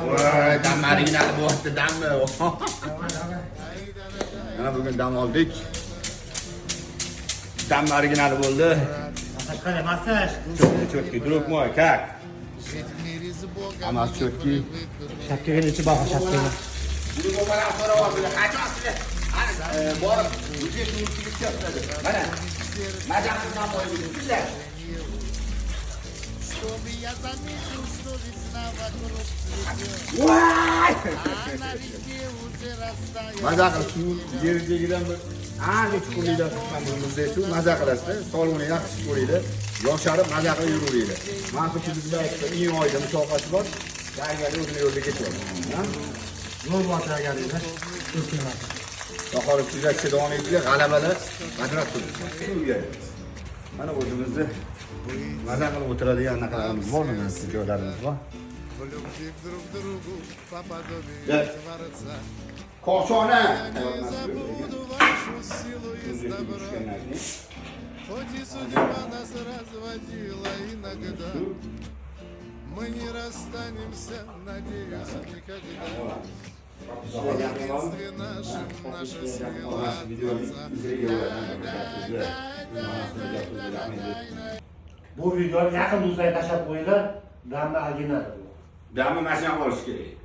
Voy, dam original bo'lyapti, dammi. Mana bugun dam oldik. Dam originali bo'ldi. Massaj qanday, massaj? Чётки, чётки, друг мой, как? Жить в мире с Богом Hammasi чётки. Shapkaga necha baho shapkaga? Qachon sizlar borib mana maza qilib dam olib. Чтобы я заметил, что весна вокруг цветет. Voy! А на реке уже растаял. Maza qilib suv yer tagidan bir ancha chuqurlikdan chiqqan bir muzdek suv, maza qilasizda, sog'lig'ini yaxshi ko'ringlar, yosharib, maza qilib yuraveringlar. Mana shu bizda iyun oyida musobaqasi bor. Tayyorgarlik o'zini yo'lida ketyapti. Ha? Zo'r botir agar. Xolos, kuzatishda davom etinglar, g'alabalar qadrat turibdi. Suvga. Mana o'zimizni maza qilib o'tiradigan anaqalarimiz bor, mana joylarimiz bor. В любви к друг другу по подобию Творца. Koshona. Я не забуду вашу силу и добро. Хоть и судьба нас разводила иногда, мы не расстанемся, надеюсь, никогда. В единстве нашем наша сила от Творца. Bu videoni yaqin do'stlarga tashlab qo'yinglar. Damni originali bu. Damni mashina olish kerak.